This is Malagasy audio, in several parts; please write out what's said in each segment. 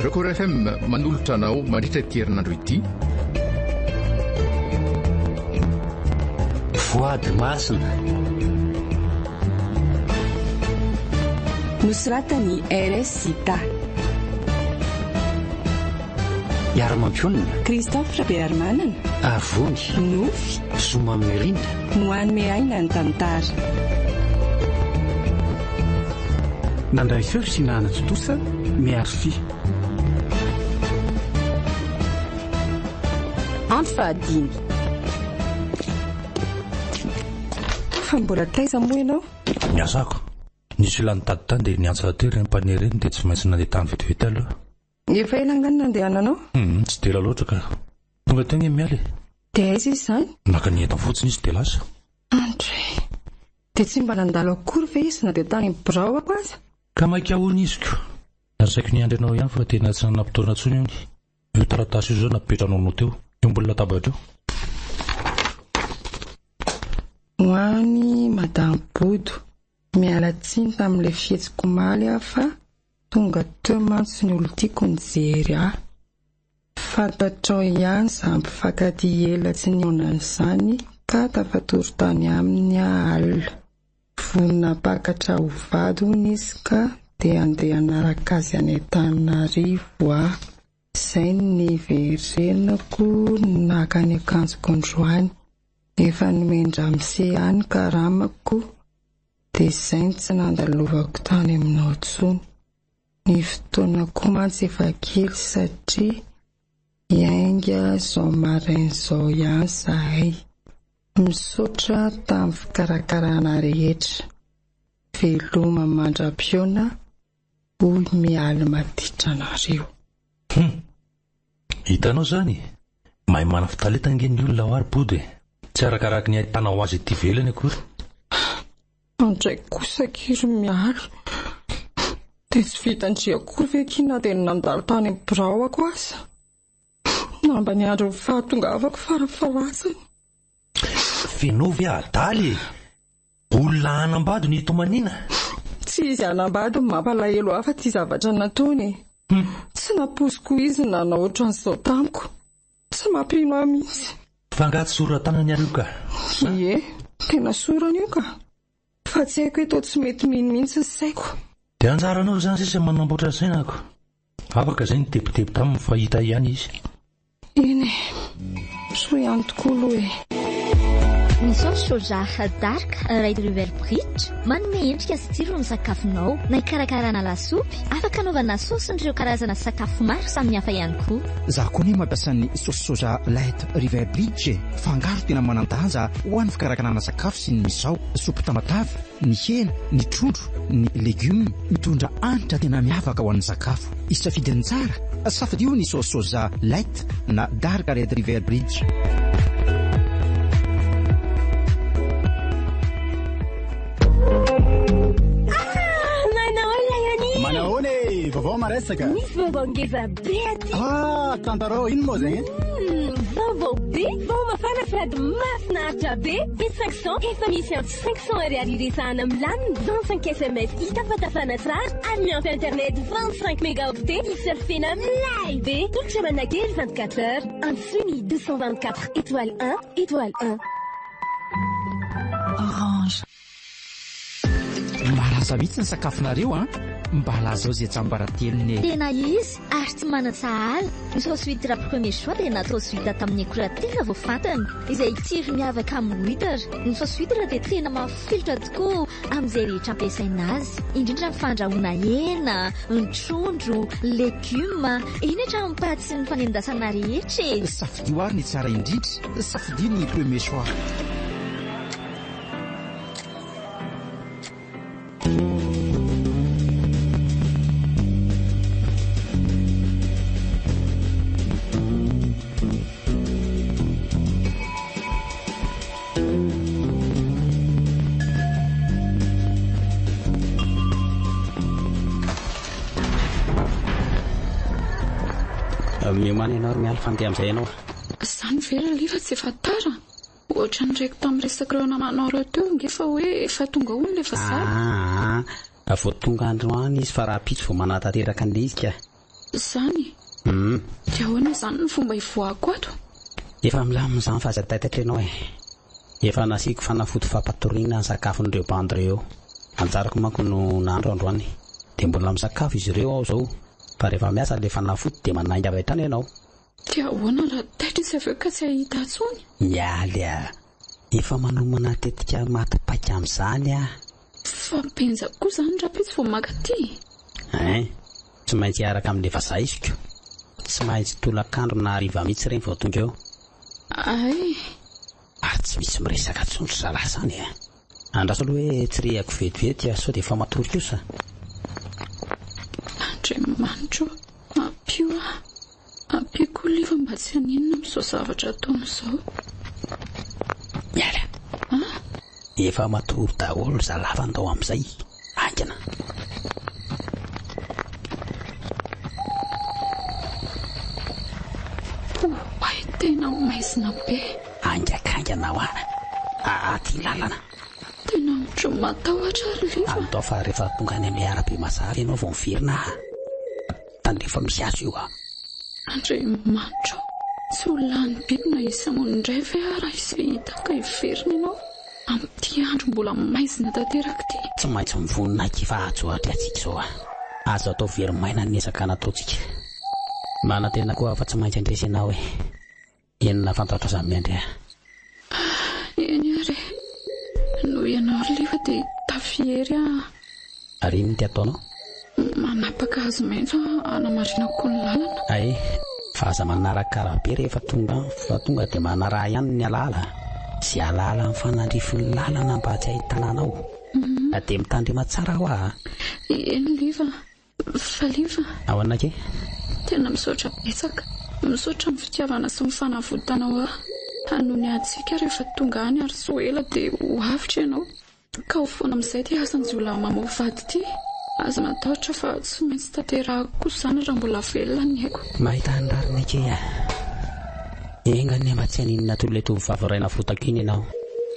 Record FM manolotra anao mandritra ity herinandro ity. Voady masina. Nosoratan'i RS Zita. Hiara-mampionona. Christophe Rabearimanana. Arivony. Nofy. Zoma Mirindra. No hanome aina ny tantara. Nandray feo sy nanatontosa Miarify. Andro fahadimy. Fa mbola taiza moa ianao? Niasako. Nisy olona nitady tany dia niantso teo ireny mpanera ireny dia tsy maintsy nandeha tany vetivety aloha. Efa ela angaha no nandehananao? Hum, tsy dia ela loatra ka. Tonga teo ange miala e. Dia aiza izy izany? Naka ny entany fotsiny izy dia lasa. Andry. Dia tsy mba nandalo akory ve izy na dia tany amin'ny birao ako aza? Ka maika hono izy ko. Nasaiko niandry anao ihany fa tena tsy nanam-potoana intsony hono. Io taratasy io izao napetranao anao teo, eo ambony latabatra eo. Ho an'i Madame Bodo, miala tsiny tamin'ilay fihetsiko omaly aho fa tonga teo mantsy ny olon-tiako nijery ahy. Fantatrao ihany izany mpifankatia ela tsy nihaonana izany ka tafatory tany aminy aho alina. Vonona hampakatra ho vady hono izy ka dia handeha hanaraka azy any Antananarivo aho. Izay no niverenako naka ny akanjoko androany. Efa nomen-dramose ahy ny karamako dia izay no tsy nandalovako tany aminao intsony. Ny fotoana koa mantsy efa kely satria hiainga izao maraina izao ihany izahay. Misaotra tamin'ny fikarakarana rehetra. Veloma mandra-pihaona hoy Mialy maditra anareo. Hum! Hitanao izany e! Mahay manafin-talenta ange ny olona hoa ry Bodo e! Tsy arakaraky ny ahitanao azy ety ivelany akory. Andray kosa akia ry Mialy. Dia tsy vitan-dry akory ve akia na dia ny nandalo tany amin'ny birao ako aza? Na mba niandry ny fahatongavako farafaharatsiny. F'enao ve adala e? Olona hanambady no itomaniana? Tsy izy hanambady no mampalahelo ahy fa ity zavatra nataony e. Tsy nampoiziko izy nanao ohatran'izao tamiko. Tsy mampino ahy mihitsy. Fa angaha tsy sora-tanany ary io ka? Ie, tena sorany io ka. Fa tsy haiko hoe toa tsy mety mino mihitsy ny saiko. Dia anjaranao izany sisa manamboatra saina ko. Afaka izay nitebiteby taminy fa hita ihany izy. Eny e, soa ihany tokoa aloha e. Ny saosy soja dark Red River Bridge manome endrika sy tsiro ny sakafonao na hikarakarana lasopy, afaka anaovana saosin'ireo karazana sakafo maro samihafa ihany koa. Za koa anie mampiasa ny saosy soja light River Bridge e! Fangaro tena manan-danja ho an'ny fikarakarana sakafo sy ny misao, soupe tamatave, ny hena, ny trondro, ny legioma, mitondra hanitra tena miavaka ho an'ny sakafo. Isafidy ny tsara, safidio ny saosy soja light na dark red river bridge. Manahoana Yoni? Manahoana e! Vaovao maresaka. Misy vaovao ngeza be aty. Ah, tantarao ino moa zegny? Hmm, vaovao be, vao mafana sady mahafinaritra be. Be 500 efa misy ampy 500 ariary iresahana milamina, 25 sms hitafatafana tsara ary miampy internet 25 mégaoctets hisurfena milay be. Tolotra manakely 24 heures. Antsoy ny 224 étoile 1 étoile 1. Orange. Malaza mihitsy ny sakafonareo an! Mba lazao izay tsiambaratelony e! Tena izy ary tsy manan-tsahala. Ny saosy huître premier choix dia natao sy vita tamin'ny akora tena voafantina, izay tsiro miavaka amin'ny huître. Ny saosy huître dia tena mafilotra tokoa amin'izay rehetra ampiasaina azy, indrindra ny fandrahoana hena, ny trondro, legioma, eny hatramin'ny paty sy ny fanendasana rehetra e! Safidio ary ny tsara indrindra, safidio ny premier choix. Miomàna ianao ry Mialy fa handeha amin'izay ianao. Izany ve ry Liva tsy efa tara? Ohatran'ny reko tamin'ny resak'ireo namanao ireo teo ange fa hoe efa tonga hono ilay vazaha. Aa, vao tonga androany izy fa rahampitso vao manatanteraka an'ilay izy ka. Izany? Hum. Dia ahoana izany ny fomba hivoahako ato? Efa milamina izany fa aza taitaitra ianao e. Efa nasiako fanafody fampatoriana ny sakafon'ireo bandy ireo. Anjarako manko no nahandro androany. Dia mbola misakafo izy ireo aho izao fa rehefa miasa ilay fanafody dia manainga avy hatrany ianao. Dia ahoana raha taitra izy avy eo ka tsy hahita intsony? Mialy a! Efa manomana tetika maty paika amin'izany aho. Fa benja koa izany rahampitso vao maka aty e! Hein! Tsy maintsy hiaraka amin'ilay vazaha iziko. Tsy maintsy tolakandro na hariva mihitsy ireny vao tonga eo. Hay! Ary tsy misy miresaka intsony ry zalahy izany e! Andraso aloha hoe tsirihako vetivety sao dia efa matory kosa. Andriamanitra o! Ampio aho! Ampio koa Liva mba tsy haninona amin'izao zavatra ataony izao. Miala! An? Efa matory daholo ry zalahy fa ndao amin'izay. Haingana! Oay, tena maizina be. Haingakaingana hoa. Aty lalana. Tena ohatran'ny matahotra ary Liva. Andao fa rehefa tonga any amin'ilay arabe mazava ianao vao miverina ah. Tandremo fa misy hazo io ah. Andriamanitra o! Tsy ho lany biby na hisy hamono indray ve aho raha izay hitako ka hiverina ianao amin'ity andro mbola maizina tanteraka ity? Tsy maintsy mivonona aky fa hajo atriantsika izao ah. Aza atao very maina ny ezaka nataontsika. Manantena koa aho fa tsy maintsy handresy ianao e. Inona fantatro izany miandry ahy. Eny ary e. Noho ianao ry Liva dia tafiery aho. Ary inona ity ataonao? Manapaka hazo maitso aho hanamarinako ny lalana. Hay, fa aza manaraka arabe rehefa tonga any fa tonga dia manaraha ihany ny alaala. Izay alaala mifanandrify ny lalana mba tsy hahitana anao. Dia mitandrema tsara hoa a! Eny Liva a! Falifa. Ahoana akia? Tena misaotra betsaka. Misaotra amin'ny fitiavana sy ny fanavotanao ahy. Hanony antsika rehefa tonga any ary tsy ho ela dia ho avotra ianao. Ka ho foana amin'izay ity asan-jiolahy mamoa vady ity. Aza matahotra fa tsy maintsy tanterahako kosa izany raha mbola velona ny aiko. Mahita ny rariny akia. Enga anie mba tsy haninona toy ilay tovovavy iray navotako iny ianao.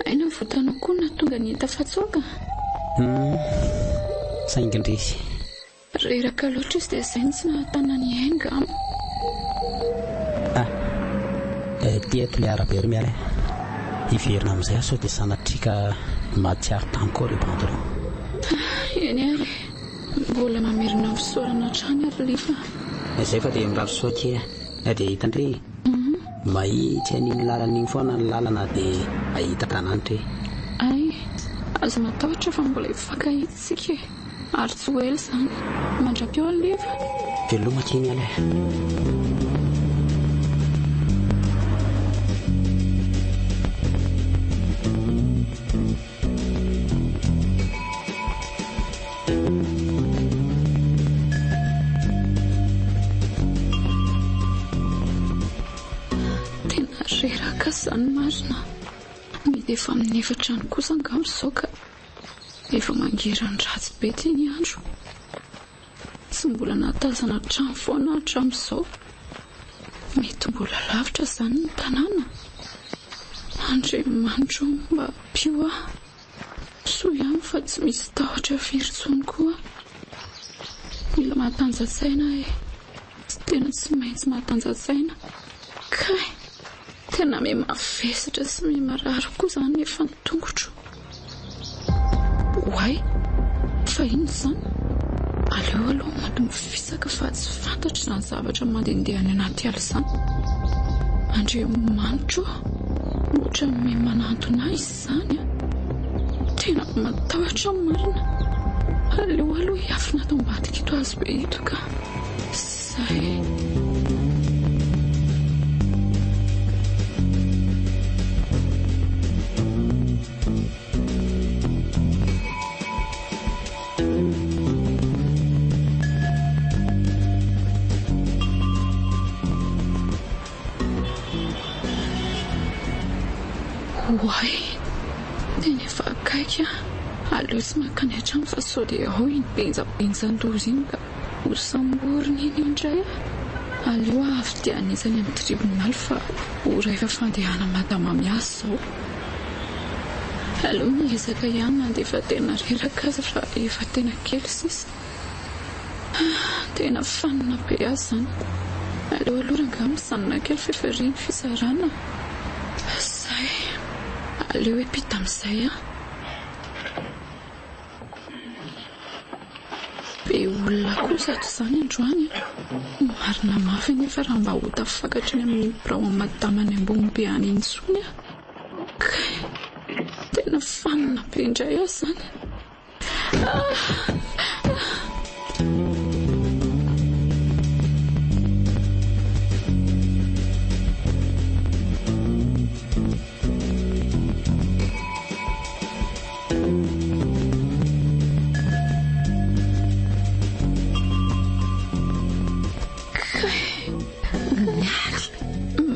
Hay navotanao koa no nahatonga ny tafatsoaka? Hum, saingy indrisy. Reraka loatra izy dia izay no tsy nahatana ny ainy ngamba. Ah, ety eto ilay arabe ry Mialy a. Hiverina amin'izay aho sao dia sanatria ka mahatsiaro tampoka ao ireo bandy ireo. Eny ary e. Mbola mamerina ny fisaorana hatrany ary Liva. Izay fa dia mirary soa akia. Dia hitan-dry e. Mahitsy an'iny lalana iny foana ny lalana dia ahita tanàna e. Hay, aza matahotra fa mbola hifankahita isika e. Ary tsy ho ela izany. Mandra-peo an'i Liva. Veloma akia Mialy e. Tena reraka izany marina. Mety efa amin'ny efatra any kosa angamba izao ka. Efa mangiran-dratsy be ity ny andro. Tsy mbola nahatazana trano foana aho hatramin'izao. Mety mbola lavitra izany ny tanàna. Andriamanitra ô, mba ampio aho. Soa ihany fa tsy misy tahotra firy intsony koa. Mila mahatanja-tsaina aho e. Tena tsy maintsy mahatanja-tsaina. Kay! Tena miha-mavesatra sy miha-marary koa izany nefa ny tongotro. Oay! Fa inona izany? Aleo aloha mody mifisaka fa tsy fantatro izany zavatra mandehandeha any anaty ala izany. Andriamanitra ô! Ohatran'ny miha-manantona ahy izany an! Tena matahotra aho marina. Aleo aloha hiafina ato ambadik'ito hazo be ito ka. Zay. Oay, tena efa akaiky aho. Aleo tsy mankany an-trano fa sao dia ao iny benjabenjan-doza iny ka. Ho samborina iny indray aho. Aleo aho avy dia hanitsy any amin'ny tribonaly fa ora efa fandehana madama miasa izao. Aleo miezaka ihany na dia efa tena reraka aza fa efa tena kely sisa. Tena fanina be aho izany. Aleo aloha rangahy mijanona kely fa efa ery ny fitsarana. Zay. Aleo hiampita amin'izay aho. Be olona kosa ato izany androany an! Marina mafy anefa raha mba ho tafakatra any amin'iny birao an'i madama any ambony be any intsony aho. Kay! Tena fanina be indray aho izany.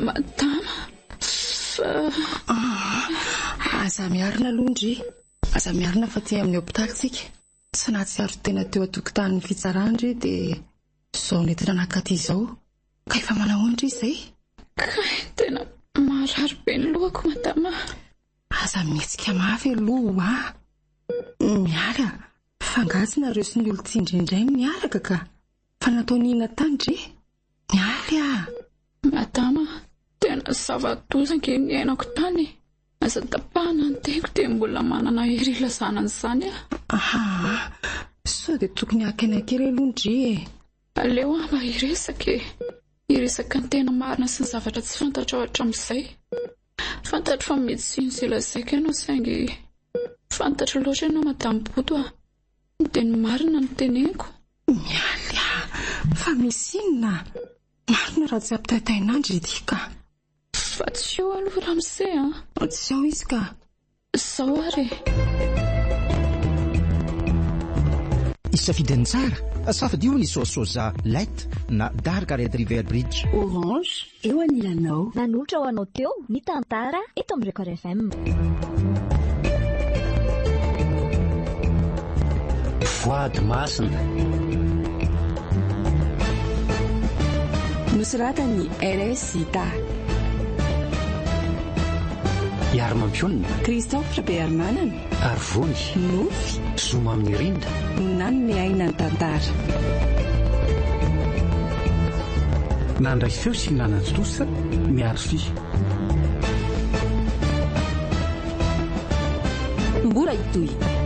Madama, fa... Ah, aza miarina aloha ndry. Aza miarina fa aty amin'ny hopitaly tsika. Tsy nahatsiaro tena teo an-tokotanin'ny fitsarana ndry dia izao nentina nankaty izao. Ka efa manahoana ndry izay? Kay, tena marary be ny lohako madama. Aza mihetsika mafy aloha a! Miala, fa angaha tsy nareo sy ny olon-tsindry indray no niaraka ka? Fa nataony inona tany dry? Mialy a! Madama, tena zava-doza ange ny niainako tany e! Aza tapahana ny teniko dia mbola manana hery hilazana an'izany aho. Ahaa, sao dia tokony haka aina kely aloha ndry e! Aleo aho mba hiresaka e! Hiresaka ny tena marina sy ny zavatra tsy fantatrao hatramin'izay. Fantatro fa mety tsy hino izay lazaiko ianao saingy fantatro loatra ianao Madame Bodo a! Dia ny marina no teneniko. Mialy a! Fa misy inona? Marina raha tsy ampitaintaina andry ity ka! Fa tsy eo aloha ramose a! Tsy ao izy ka! Zao ary e! Hisafidy ny tsara? Safidio ny saosy soja light na dark red river bridge. Orange, eo anilanao. Nanolotra ho anao teo ny tantara eto amin'ny Record FM. Voady masina. Nosoratan'i RS Zita. I Harimampionona. Christophe Rabearimanana. Arivony. Nofy. Zoma amin'ny Rinda. No nanome aina ny tantara. Nandray feo sy nanatontosa ny Arfi. Mbola hitohy.